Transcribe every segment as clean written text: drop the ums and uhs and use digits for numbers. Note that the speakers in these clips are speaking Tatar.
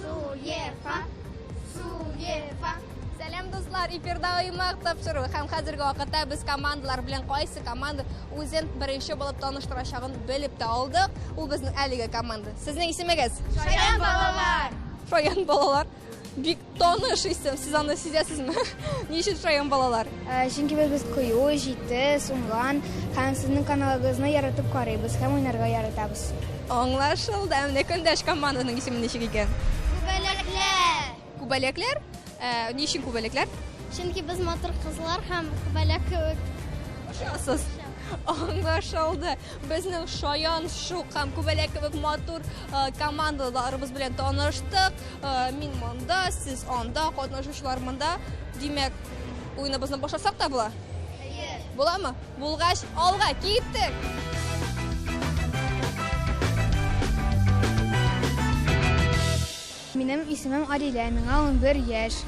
Суефа, Суефа. Сәлам, дуслар! Эфирда Уймак тапшыруы һәм хәзерге вакытта без командалар белән кайсы команда үзен беренче булып таныштырачагын белеп тә алдык. Ул безнең әлеге команда. Сезнең исемегез? Шаян балалар! Шаян балалар. Бик таныш исем. Сез аны сизәсезме? Ни өчен шаян балалар? Чөнки без кыю, җитез, уңган һәм сезнең каналыгызны яратып карыйбыз һәм уйнарга яратабыз. Аңлашылды. Ә менә көндәш команданың исеме ничек икән? Күбәләкләр! Күбәләкләр? Ни өчен күбәләкләр? Чөнки без матур кызлар һәм күбәләк кебек. Очасыз. Аңлашылды. Безнең шаян, шук һәм күбәләк кебек матур командаларыбыз белән таныштык. Мин монда, сез анда, катнашучылар монда. Димәк, уеныбызны башласак та була? Әйе. Буламы? Булгач, алга киттек! Минем исемем Адилә, миңа 11 яшь.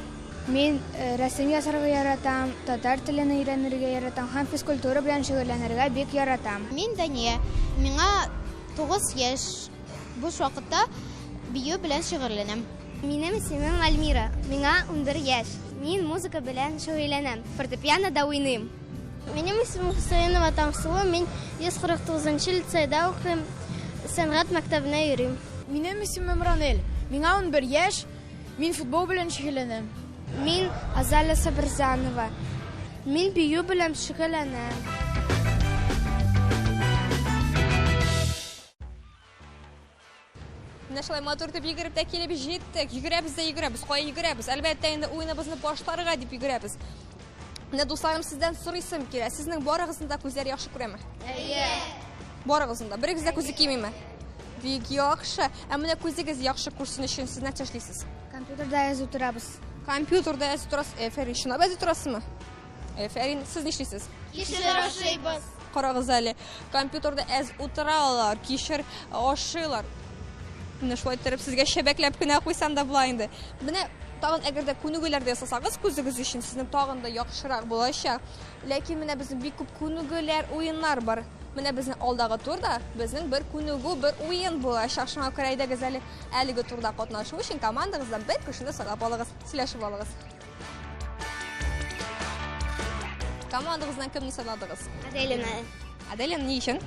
Мин рәсем ясарга яратам, татар телен өйрәнергә яратам һәм физкультура белән шөгыльләнергә бик яратам. Мин Дания, миңа 9 яшь. Буш вакытта бию белән шөгыльләнәм. Минем исемем Альмира, миңа 11 яшь. Мин музыка белән шөгыльләнәм, фортепианода уйныйм. Минем исемем Хусаинова Таңсылу, мин 149 нчы лицейда укыйм, сәнгать мәктәбенә йөрим. Минем исемем Ранель, миңа 11 яшь, мин футбол белән шөгыльләнәм. Мин Азалия Сабирзянова, мин бию белән шөгыльләнәм. Менә шулай матур итеп йөгереп тә килеп җиттек. Йөгерәбез дә йөгерәбез. Кая йөгерәбез? Әлбәттә, инде уеныбызны башларга дип йөгерәбез. Менә дусларым, сездән сорыйсым килә. Сезнең барыгызның да күзләре яхшы күрәме? Әйе. Барыгызның да. Берегез дә күзе кимиме? Бик яхшы. Ә менә күзегез яхшы күрсен өчен сез нәрсә эшлисез? Компьютерда әз утырабыз. Компьютерда әз утырасыз. Әфәрин, чынлап әз утырасызмы? Әфәрин, сез нишлисез? Кишер ашыйбыз. Карагыз әле, компьютерда әз утыралар, кишер ашыйлар. Менә шулай иттереп сезгә чәбәкләп кенә куйсам да була инде. Менә тагын әгәр дә күнегүләр дә ясасагыз күзегез өчен сезнең тагын да яхшырак булачак. Ләкин менә безнең бик күп күнегүләр, уеннар бар. Менә безнең алдагы турда безнең бер күнегү, бер уен булачак. Шуңа күрә әйдәгез әле әлеге турда катнашу өчен командагыздан бер кешене сайлап алыгыз, сөйләшеп алыгыз. Командагыздан кемне сайладыгыз? Аделина. Аделина ни өчен?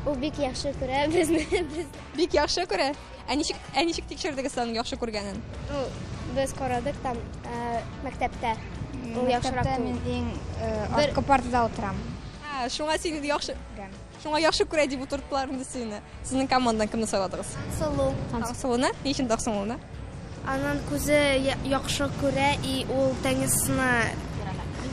Ул бик яхшы күрә безне. Без, Бик яхшы күрә. Ә ничек, ә ничек тикшердегез аның яхшы күргәнен? ну, без карадык там мәктәптә. Ул яхшырак Мәктәптә мин иң арткы партада утырам. Ә, шуңа сине яхшы, шуңа яхшы күрә дип утырттылар инде сине. Сезнең командадан кемне сайладыгыз? Сылу. Таңсылуны? Ни өчен Таңсылуны? Аның күзе яхшы күрә и ул теннисны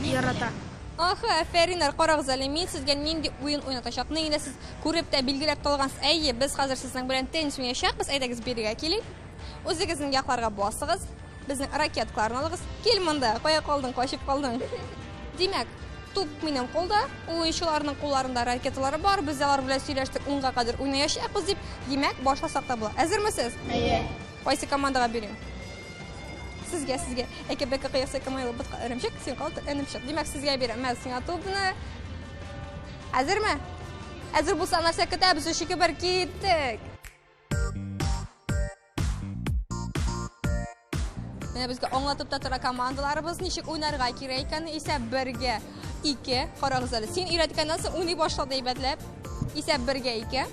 ярата. Аха, әфәриннәр, карагыз әле, мин сезгә нинди уен уйнатачакмын. Инде сез күреп тә билгеләп тә алгансыз. Әйе, без хәзер сезнең белән теннис уйнаячакбыз. Әйдәгез бирегә килик. Үзегезнең якларга басыгыз. Безнең ракеткаларны алыгыз. Кил монда, кая калдың, качып калдың. Димәк, туп минем кулда, уенчыларның кулларында ракеталары бар. Без алар белән сөйләштек, унга кадәр уйнаячакбыз дип. Димәк, башласак та була. Әзермесез? Әйе. Кайсы командага бирим? Сезгә, сезгә. Әке бәке кыясы кемайлы бутка эремчек, син кал энемчек. Димәк, сезгә бирәм. Мә, сиңа тупны. Әзерме? Әзер булса, нәрсә көтәбез? 3 2 1 киттек. Менә безгә аңлатып та тора командаларыбыз ничек уйнарга кирәк икәнен. Исәп бергә 2. Карагыз әле. Син өйрәткәннән соң уйный башлады әйбәтләп. Исәп бергә 2.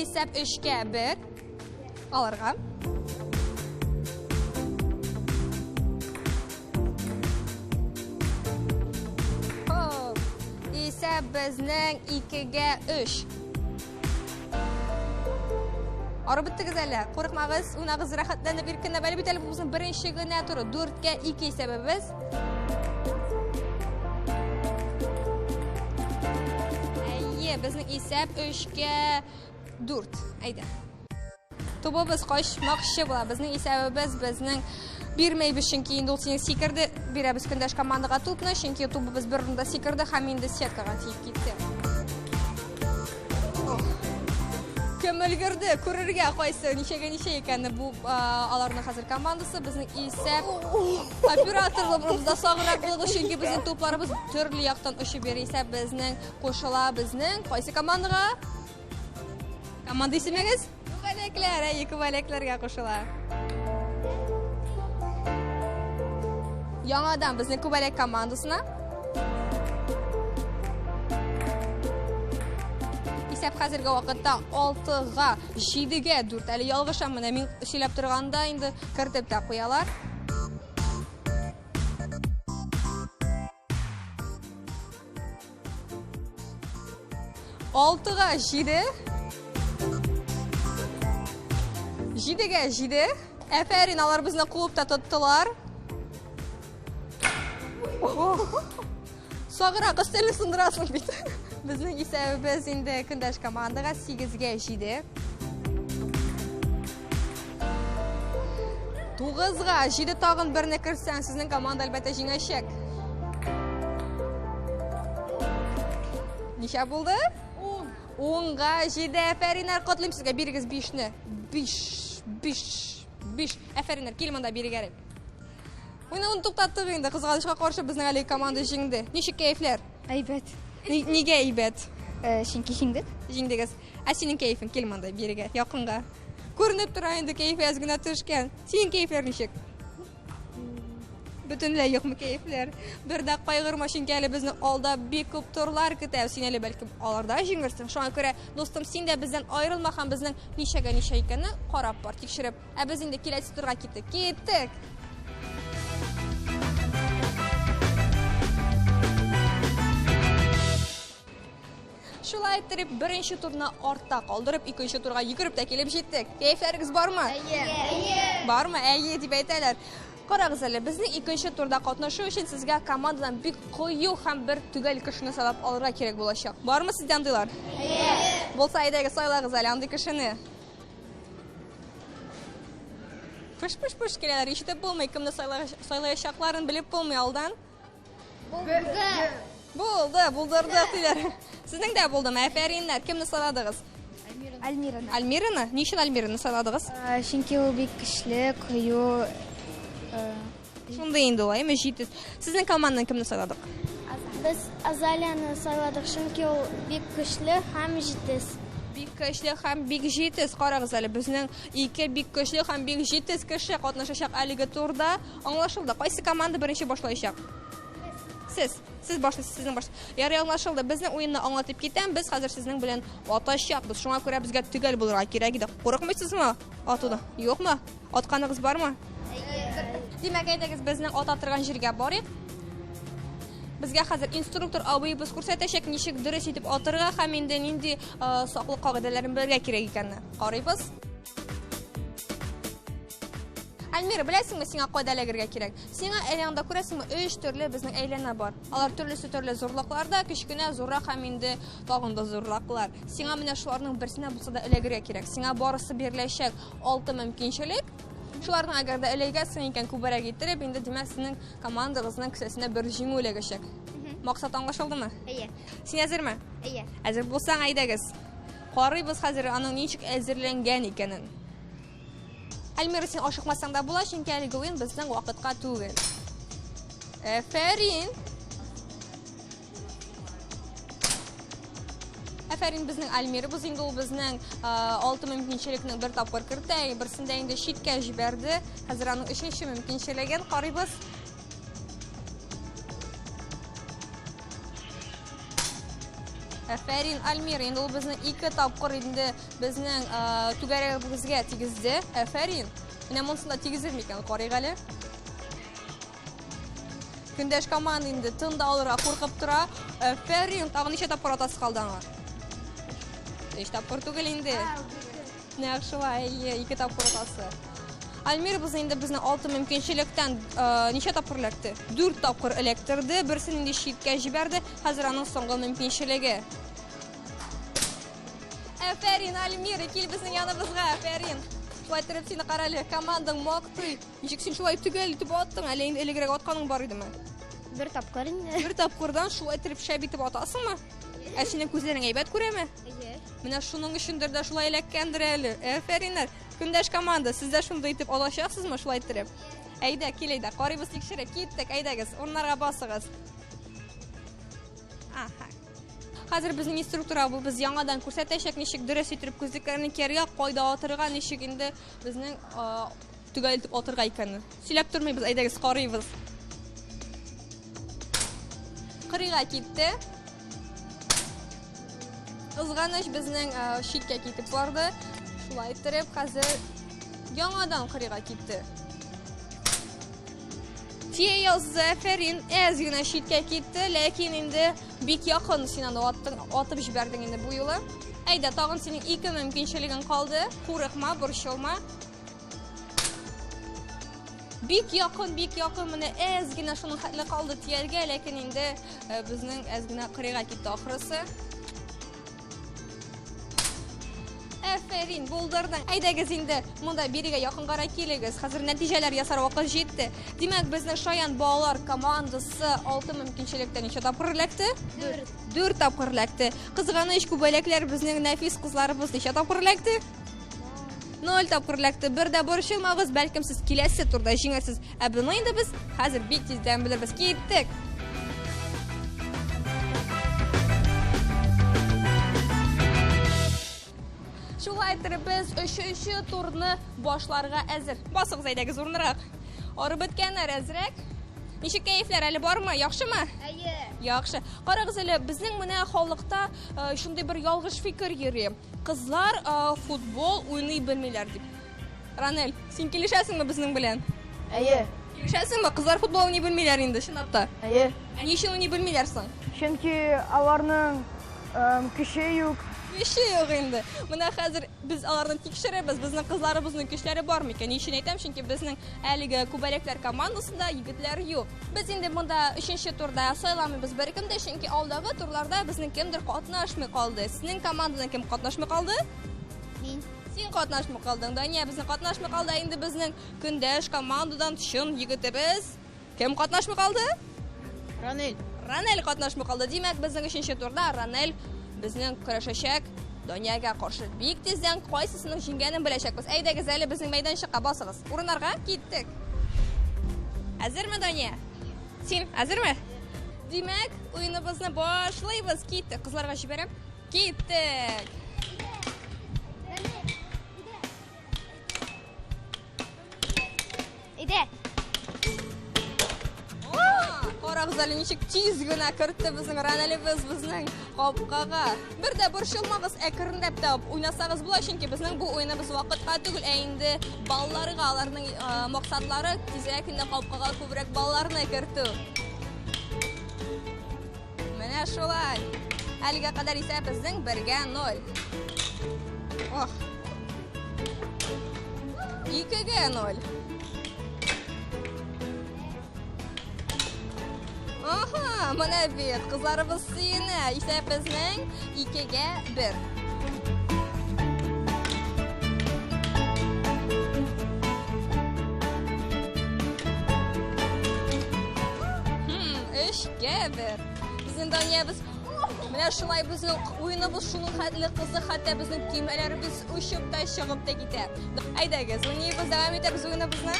Исәп 3-кә 1. Аларга. Хоп. Исәп безнең 2-гә 3. Арып беттегез әле. Курыкмагыз, уйнагыз рәхәтләнеп иркенләп. Әле бит әле бу безнең беренче генә туры. 4-кә 2 исәбебез. Әйе, безнең исәп 3-кә 4. Әйдә. Тубыбыз качмакчы була. Безнең исәбебез безнең Бирмәйбез, чөнки инде ул сине сикерде. Бирәбез көндәш командага тупны, чөнки тубыбыз бер урында сикерде һәм инде сеткага тиеп китте. Кем өлгерде күрергә кайсы ничәгә ничә икәнне бу аларның хәзер командасы безнең исәп операторларыбыз да саграк булыгыз чөнки безнең тупларыбыз төрле яктан очып йөри исәп безнең кушыла безнең кайсы командага Команда исемегез? Күбәләкләр, әйе, күбәләкләргә кушыла. Яңадан безнең күбәләк командасына. Исәп хәзерге вакытта 6-га, 7-гә 4. Әле ялгышам, менә мин сөйләп торганда инде кертеп тә куялар. Алтыга җиде. Җидегә җиде. Әфәрин, алар безне куып та тоттылар. Саграк өстәлне сындырасың бит. Безнең исәбебез инде көндәш командага 8-гә 7. 9-га 7 тагын берне кертсәң, сезнең команда әлбәттә җиңәчәк. Ничә булды? 10. 10-га 7. Әфәриннәр, котлыйм сезгә. Бирегез 5-не. 5, 5, 5. Әфәриннәр, кил монда бирегәрәк. Уйнауны туктаттык инде. Кызганычка каршы безнең әлеге команда җиңде. Ничек кәефләр? Әйбәт. Нигә әйбәт? Э, чөнки җиңдек. Җиңдегез. Ә синең кәефең кил монда бирегә, якынга. Күренеп тора инде кәефе әз генә төшкән. Синең кәефләр ничек? Бөтенләй юкмы кәефләр? Бер дә кайгырма, чөнки әле безне алда бик күп турлар көтә. Син әле бәлкем аларда җиңерсең. Шуңа күрә, дустым, син дә бездән аерылма һәм безнең ничәгә ничә икәнне карап бар, тикшереп. Ә без инде киләсе турга киттек. Киттек! Шулай иттереп, беренче турны артта калдырып, икенче турга йөгереп тә килеп җиттек. Кәефләрегез бармы? Әйе. Әйе. Бармы? Әйе дип әйтәләр. Карагыз әле, безнең икенче турда катнашу өчен сезгә командадан бик кыю һәм бер төгәл кешене сайлап алырга кирәк булачак. Бармы сездә андыйлар? Әйе. Булса, әйдәгез, сайлагыз әле андый кешене. Пыш-пыш-пыш киләләр, ишетеп булмый, кемне сайлаячакларын белеп булмый алдан. Булды. Булды, булдырдык диләр. Сезнең дә булдымы? Әфәриннәр. Кемне сайладыгыз? Альмираны. Альмираны? Ни өчен Альмираны сайладыгыз? Чөнки ул бик көчле, кыю. Шундый инде ул, әйме, җитез. Сезнең командадан кемне сайладык? Без Азалияны сайладык, чөнки ул бик көчле һәм җитез. Бик көчле һәм бик җитез. Карагыз әле, безнең ике бик көчле һәм бик җитез кеше катнашачак әлеге турда. Аңлашылды. Кайсы команда беренче башлаячак? Сез. Сез башлыйсыз, сезнең баш. Ярый, аңлашылды. Безнең уенны аңлатып китәм. Без хәзер сезнең белән атачакбыз. Шуңа күрә безгә төгәл булырга кирәк иде. Курыкмыйсызмы атудан? Юкмы? Атканыгыз бармы? Димәк, әйдәгез, безнең ата торган җиргә барыйк. Безгә хәзер инструктор абыебыз күрсәтәчәк, ничек дөрес итеп атырга һәм инде нинди саклык кагыйдәләрен белергә кирәк икәнне. Карыйбыз. Альмира, беләсеңме, сиңа кайда эләгергә кирәк? Сиңа әйләнгәндә күрәсеңме, өч төрле безнең әйләнә бар. Алар төрлесе төрле зурлыкларда, кечкенә, зуррак һәм инде тагын да зурраклар. Сиңа менә шуларның берсенә булса да эләгергә кирәк. Сиңа барысы биреләчәк алты мөмкинчелек. Шуларның әгәр дә эләгәсең икән, күбрәк иттереп, инде димәк, синең командагызның кесәсенә бер җиңү эләгәчәк. Максат аңлашылдымы? Әйе. Син әзерме? Әйе. Әзер булсаң, әйдәгез. Карыйбыз хәзер аның ничек әзерләнгән икәнен. Альмира, син ашыкмасаң да була, чөнки әлеге уен безнең вакытка түгел. Әфәрин! Әфәрин безнең Альмирабыз инде ул безнең алты мөмкинчелекнең бер тапкыр кертә, берсендә инде читкә җибәрде. Хәзер аның өченче мөмкинчелеген карыйбыз. Әфәрин, Альмир, инде ул безне ике тапкыр инде безнең түгәрәгебезгә тигезде. Әфәрин. Менә монысында тигезер микән? Карыйк әле. Көндәш команда инде тын да алырга куркып тора. Әфәрин, тагын ничә тапкыр атасы калды аңа? Өч тапкыр түгел инде. Нәкъ шулай, әйе, ике тапкыр отасы. Альмир без инде безне алты мөмкинчелектән э, ничә тапкыр эләкте? Дүрт тапкыр эләктерде, берсен инде читкә җибәрде. Хәзер аның соңгы мөмкинчелеге. Әфәрин, Альмир, кил безнең яныбызга, әфәрин. Шулай итеп сине кара әле, командаң мактый. Ничек син шулай төгәл итеп аттың? Әллә инде элегрәк атканың бар идеме? Бер тапкыр инде. Бер тапкырдан шулай итеп шәп итеп атасыңмы? Ә синең күзләрең әйбәт күрәме? Әйе. Менә шуның өчендер дә шулай эләккәндер әле. Әфәриннәр. Көндәш команда, сез дә шундый итеп алачаксызмы шулай иттереп? Әйдә, кил әйдә, карыйбыз тикшереп. Киттек, әйдәгез, урыннарга басыгыз. Аһа. Хәзер безнең инструктор абыйбыз яңадан күрсәтәчәк, ничек дөрес итеп күзлекләрне кияргә, кайда атырга, ничек инде безнең төгәл итеп атырга икәнен. Сөйләп тормыйбыз, әйдәгез, карыйбыз. Кырыйга китте. Кызганыч безнең читкә китеп барды. Шулай иттереп, хәзер яңадан кырыйга китте. Тия язды, әфәрин, әз генә читкә китте, ләкин инде бик якын син аны аттың, атып җибәрдең инде бу юлы. Әйдә, тагын синең ике мөмкинчелегең калды. Курыкма, борчылма. Бик якын, бик якын, менә әз генә шуның хәтле калды тияргә, ләкин инде э, безнең әз генә кырыйга китте ахрысы. Әфәрин, булдырдың. Әйдәгез инде, монда бирегә якынгарак килегез. Хәзер нәтиҗәләр ясар вакыт җитте. Димәк, безнең Шаян балалар командасы 6 мөмкинчелектә ничә тапкыр эләкте? Дүрт. 4 тапкыр эләкте. Кызганыч, күбәләкләр безнең нәфис кызларыбыз ничә тапкыр эләкте? 0 тапкыр эләкте. Бер дә борчылмагыз, бәлкем сез киләсе турда җиңәрсез. Ә моны инде без хәзер бик тиздән белербез. Киттек. Шулай итеп без өченче турны башларга әзер. Басыгыз әйдәгез урынрак. Арып беткәннәр әзрәк. Ничек кәефләр әле бармы? Яхшымы? Әйе. Яхшы. Карагыз әле, безнең менә халыкта э, шундый бер ялгыш фикер йөри. Кызлар э, футбол уйный белмиләр дип. Ранель, син килешәсеңме безнең белән? Әйе, Килешәсеңме? Кызлар футбол уйный белмиләр инде, чынлап та. әйе. Ә ни өчен уйный белмиләр соң? Чөнки аларның эм, көче юк. Көче юк инде. Менә хәзер без аларны тикшерәбез. Безнең кызларыбызның көчләре бар микән? Ни өчен әйтәм? Чөнки безнең әлеге күбәләкләр командасында егетләр юк. Без инде монда өченче турда сайламыйбыз беркем дә, чөнки алдагы турларда безнең кемдер катнашмый калды. Сезнең командадан кем катнашмый калды? Мин. Син катнашмый калдың. Дания безнең катнашмый калды. Ә Инде безнең көндәш командадан чын егетебез кем катнашмый калды? Ранель. Ранель катнашмый калды. Димәк, безнең өченче турда Ранель безнең көрәшәчәк Даниягә каршы. Бик тиздән кайсысының җиңгәнен беләчәкбез. Әйдәгез әле безнең мәйданчыкка басыгыз. Урыннарга киттек. Әзерме, Дания? Син әзерме? Димәк, уеныбызны башлыйбыз. Киттек. Кызларга җибәрәм. Киттек. Әйдә. Карагыз әле ничек тиз генә кертте безнең Ранелебез безнең капкага. Бер дә борчылмагыз, әкренләп тә уйнасагыз була, чөнки безнең бу уеныбыз вакытка түгел, ә инде балларга, аларның э, максатлары тизрәк инде капкага күбрәк балларны кертү. Менә шулай. Әлегә кадәр исә безнең бергә 0. Ох. Икегә 0. Аһа, менә бит, кызларыбыз сөенә. Исәп безнең икегә бер. Хм, өчкә бер. Безнең Даниябез менә шулай безнең уеныбыз шуның хәтле кызык, хәтта безнең төймәләребез очып та чыгып та китә. Әйдәгез, уйныйбыз, дәвам итәбез уеныбызны.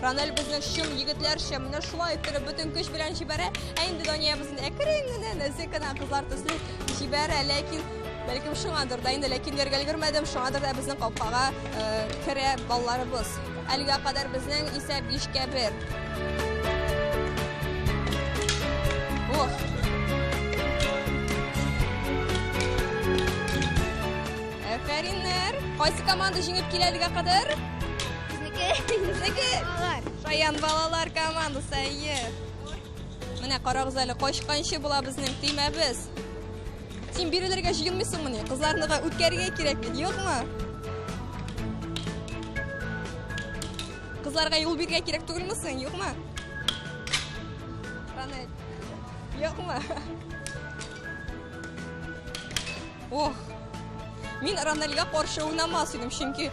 Ранель безнең чын егетләрчә менә шулай иттереп бөтен көч белән җибәрә. Ә инде Дания безне әкрен генә нәзек кенә кызлар төсле җибәрә, ләкин бәлкем шуңадыр да инде, ләкин яргә өлгермәдем, шуңадыр да безнең капкага э, керә балларыбыз. Әлегә кадәр безнең исәп 5-кә 1. Ох. Әфәриннәр. Кайсы команда җиңеп килә әлегә кадәр? Безнеке. Безнеке. Балалар. Шаян балалар командасы, әйе. Менә карагыз әле, качканчы була безнең төймәбез. Син бирелергә җыенмыйсыңмыни? Кызларны да үткәрергә кирәк бит, юкмы? Кызларга юл бирергә кирәк түгелме соң, юкмы? Ранель, юкмы? Ох. Мин Рональга каршы уйнамас идем, чөнки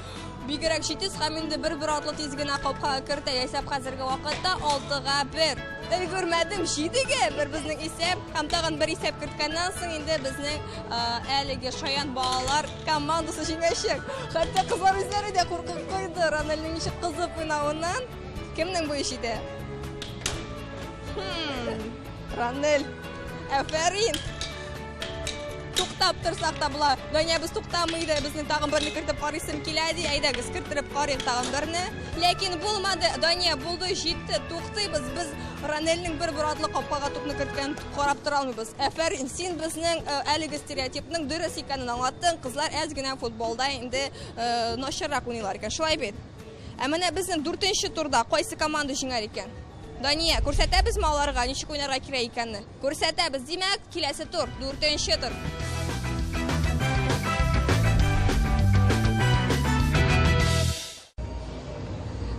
бигрәк җитез һәм инде бер-бер атлы тиз генә капкага кертә. Исәп хәзерге вакытта 6-га 1. Өлгермәдем, 7-гә 1 безнең исәп. Һәм тагын бер исәп керткәннән соң инде безнең әлеге шаян балалар командасы җиңәчәк. Хәтта кызлар үзләре дә куркып куйды Рональның ничек кызып уйнавыннан. Кемнең бу эш итә? Ронель, әфәрин! Туктап торсак та була. Дания без туктамый да, безнең тагын берне кертеп карыйсым килә ди. Әйдәгез, керттереп карыйк тагын берне. Ләкин булмады. Дания булды, җитте. Туктыйбыз. Без Ронельнең бер-бер атлы капкага тупны керткәнен карап тора алмыйбыз. Әфәрин, син безнең әлеге стереотипның дөрес икәнен аңлаттың. Кызлар әз генә футболда инде начаррак уйныйлар икән. Шулай бит? Ә менә безнең дүртенче турда кайсы команда җиңәр икән? Дания, күрсәтәбезме аларга ничек уйнарга кирәк икәнне? Күрсәтәбез. Димәк, киләсе тур, дүртенче тур.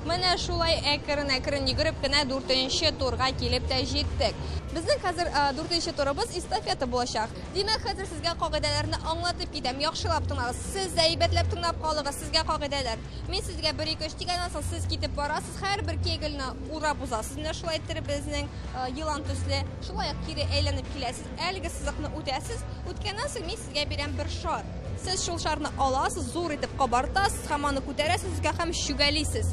Менә шулай әкрен-әкрен йөгереп кенә дүртенче турга килеп тә җиттек. Безнең хәзер дүртенче турыбыз эстафета булачак. Димәк, хәзер сезгә кагыйдәләрне аңлатып китәм. Яхшылап тыңлагыз. Сез дә әйбәтләп тыңлап калыгыз. Сезгә кагыйдәләр. Мин сезгә бер, ике, өч дигәннән соң сез китеп барасыз, һәрбер кегельне урап узасыз. Менә шулай иттереп безнең елан төсле. Шулай ук кире әйләнеп киләсез. Әлеге сызыкны үтәсез. Үткәннән соң мин сезгә бирәм бер шар. Сез шул шарны аласыз, зур итеп кабартасыз һәм аны күтәрәсез өскә һәм чүгәлисез.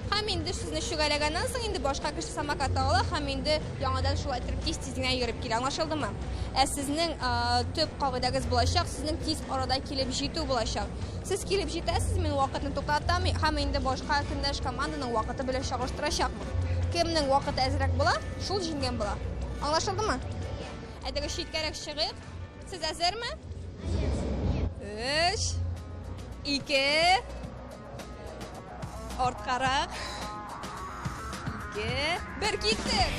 Һәм инде сезне чүгәләгәннән соң инде башка кеше самокатны ала һәм инде яңадан шулай иттереп тиз-тиз генә йөреп килә. Аңлашылдымы? Ә сезнең төп кагыйдәгез булачак, сезнең тиз арада килеп җитү булачак. Сез килеп җитәсез, мин вакытны туктатам һәм инде башка көндәш команданың вакыты белән чагыштырачакмын. Кемнең вакыты әзрәк була, шул җиңгән була. Аңлашылдымы? Әйдәгез читкәрәк чыгыйк. Сез әзерме? Өч, ике, арткарак, ике, бер, киттек!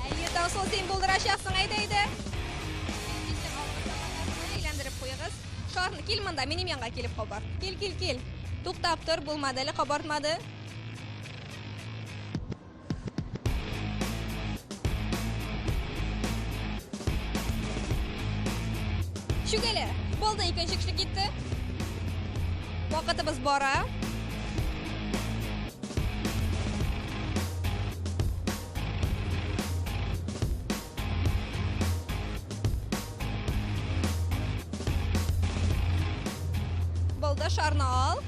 Әйе, Таңсылу, син булдырачаксың, әйдә, әйдә. Әйләндереп куегыз. Шарны кил монда, минем янга килеп кабарт. Кил, кил, кил. Туктап тор, булмады әле, кабартмады. Чүгәле. Булды, икенче кеше китте. Вакытыбыз бара. Булды, шарны ал.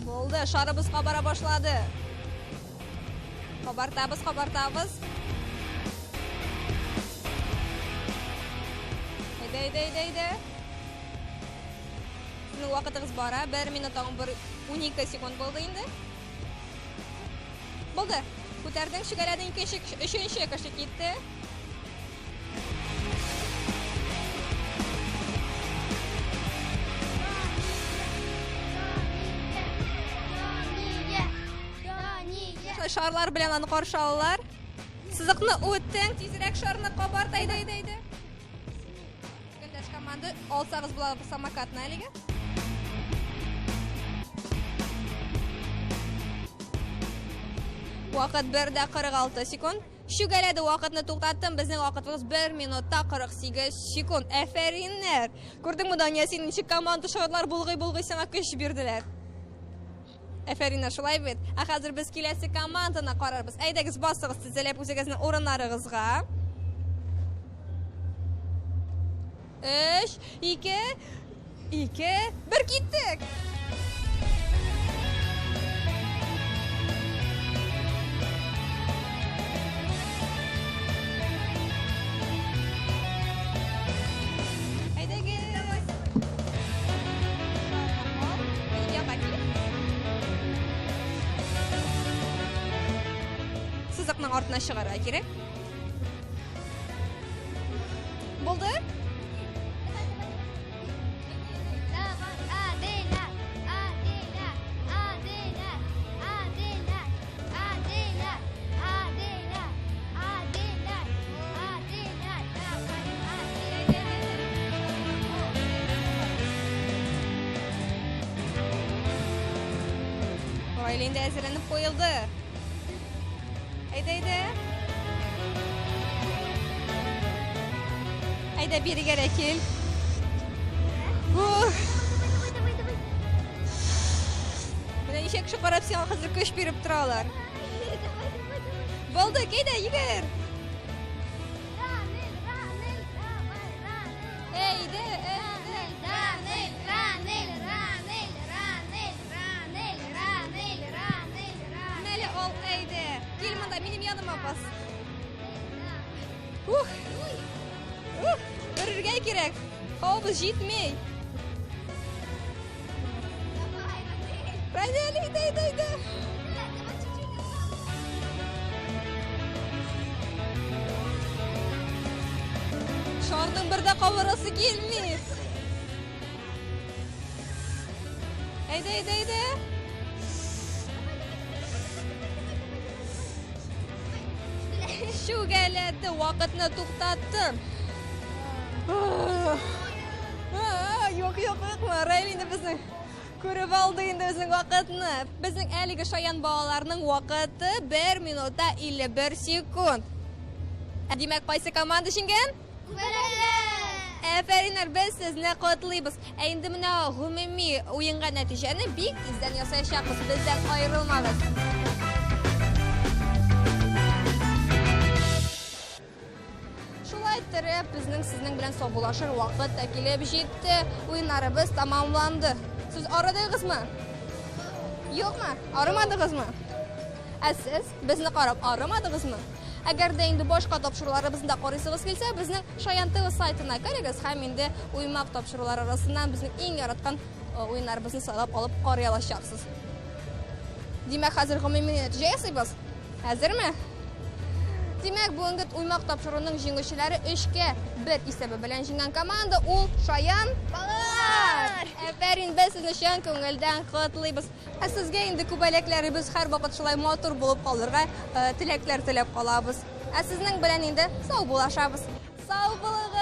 Булды, шарыбыз кабара башлады. Кабартабыз, кабартабыз. Әйдә, әйдә, әйдә, әйдә. Сезнең вакытыгыз бара. 1 минут тагын бер 12 секунд булды инде. Булды. Күтәрдең, чүгәләдең, икенче, өченче кеше китте. Шарлар белән аны каршы алалар. Сызыкны үттең, тизрәк шарны кабарт, әйдә, әйдә, әйдә. Көндәш команда алсагыз була самокатны әлегә. Вакыт 1:46 секунд. Чүгәләде вакытны туктаттым. Безнең вакытыбыз 1 минутта 48 секунд. Әфәриннәр! Күрдеңме, Дания, син ничек команда шарлар булгый-булгый сиңа көч бирделәр. Әфәриннәр, шулай бит. Ә хәзер без киләсе команданы карарбыз. Әйдәгез, басыгыз тезелеп үзегезнең урыннарыгызга. 3, 2, 2, 1 киттек! Сызыкның артына чыгарга кирәк. Булды? Аделя, Аделя, Аделя, Аделя, Аделя, Аделя, Аделя, Аделя, давай, Аделя. Раил инде әзерләнеп куелды. Әйдә, әйдә. Әйдә, бирегәрәк кил. Ух. Менә ничә кеше карап сиңа хәзер көч биреп торалар. Булды, әйдә, йөгер. Әйдә, әйдә. Ранель, Ранель, Ранель, Ранель, Ранель, Ранель, Ранель, Ранель. Мәле, ал, әйдә. Кил монда, минем яныма бас. Ух! Ух! Өрергә кирәк. Һавабыз җитми. Ранель, әйдә, әйдә, әйдә. Шарның бер дә кабырасы килми. Әйдә, әйдә, әйдә. Чүгәләде, вакытны туктаттым. Юк, юк, юк, Раил инде безнең күреп алды инде безнең вакытны. Безнең әлеге шаян балаларның вакыты 1 минута 51 секунд. Димәк, кайсы команда җиңгән? Әфәриннәр, без сезне котлыйбыз. Ә инде менә гомуми уенга нәтиҗәне бик тиздән ясаячакбыз. Бездән аерылмагыз. Шулай иттереп, безнең сезнең белән саубуллашыр вакыт та килеп җитте. Уеннарыбыз тамамланды. Сез арыдыгызмы? Юкмы? Арымадыгызмы? Ә сез безне карап арымадыгызмы? Әгәр дә инде башка тапшыруларыбызны да карыйсыгыз килсә, безнең Шаян ТВ сайтына керегез һәм инде уймак тапшырулар арасыннан безнең иң яраткан э, уеннарыбызны сайлап алып карый алачаксыз. Димәк, хәзер гомуми нәтиҗә ясыйбыз. Әзерме? Димәк, бүгенге уймак тапшыруның җиңүчеләре 3-кә 1 исәбе белән җиңгән команда ул Шаян Балалар! Әфәрин, без сезне чын күңелдән котлыйбыз. Ә сезгә инде күбәләкләребез һәрвакыт шулай матур булып калырга э, теләкләр теләп калабыз. Ә сезнең белән инде сау булашабыз. Сау булыгыз!